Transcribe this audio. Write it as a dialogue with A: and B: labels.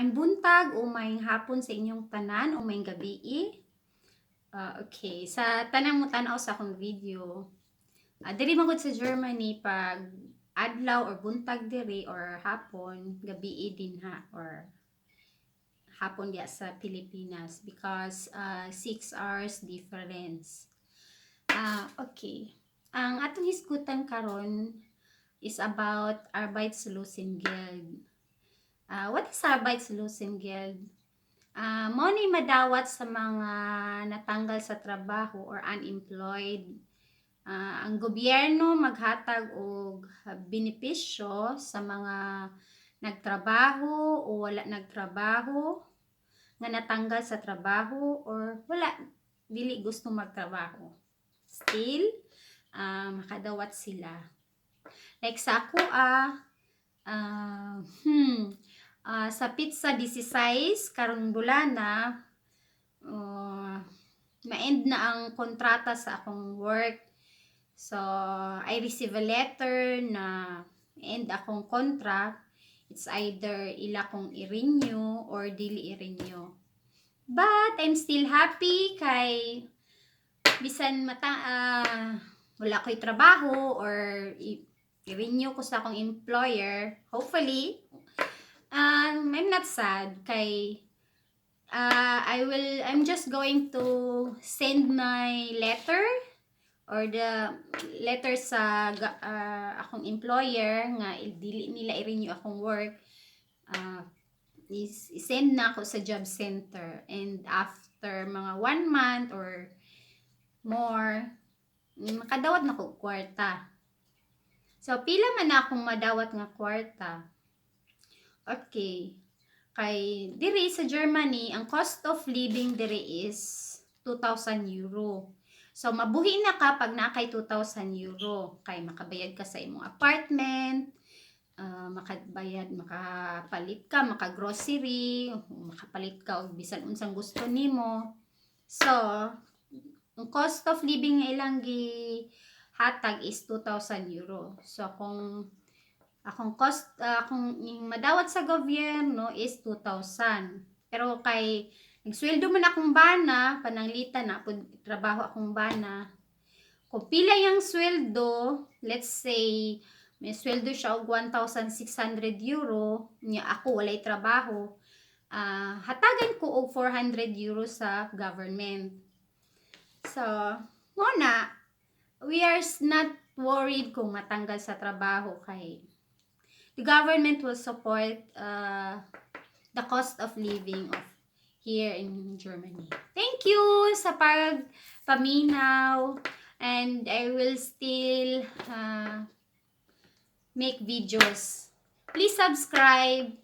A: Maayong buntag o maayong hapon sa inyong tanan o maayong gabii. Okay, sa tanang mo tan-aw sa akong video. Diri man gud sa Germany, pag adlaw or buntag diri or hapon, gabii dinha or hapon diya sa Pilipinas because 6 hours difference. Okay. Ang atong hisgutan karon is about Arbeitslosengeld. What is Arbeitslosengeld? Mao ni madawat sa mga natanggal sa trabaho or unemployed. Ang gobyerno maghatag og benepisyo sa mga nagtrabaho o wala nagtrabaho, nga natanggal sa trabaho or wala, dili gusto magtrabaho. Still, makadawat sila. Like sa ako, sa petsa 16 karong bulana, ma-end na ang kontrata sa akong work. So, I receive a letter na end akong contract. It's either ila kong i-renew or dili i-renew. But I'm still happy kay bisan mata wala ko'y trabaho or i-renew ko sa akong employer, hopefully, I'm not sad kay I'm just going to send my letter or the letter sa akong employer nga dili nila i-renew akong work, is send na ako sa job center and after mga one month or more, makadawat na ko kwarta. So pila man na akong madawat nga kwarta? Okay, kay diri sa Germany, ang cost of living diri is €2,000. So mabuhi na ka pag naa kay €2,000 kay makabayad ka sa imong apartment, makabayad, makapalit ka, maka-grocery, makapalit ka og bisan unsang gusto nimo. So, ang cost of living nga ilang gihatag is €2,000. So kung akong cost, kung yung madawat sa gobyerno is 2,000. Pero kay nagsweldo man akong bana, pananglitan na pud trabaho akong bana. Kung pila yung sweldo, let's say may sweldo siya og €1,600, nya ako walay trabaho, hatagan ko og €400 sa government. So, mao na, we are not worried kung matanggal sa trabaho kay the government will support the cost of living of here in Germany. Thank you sa pagpaminaw and I will still make videos. Please subscribe.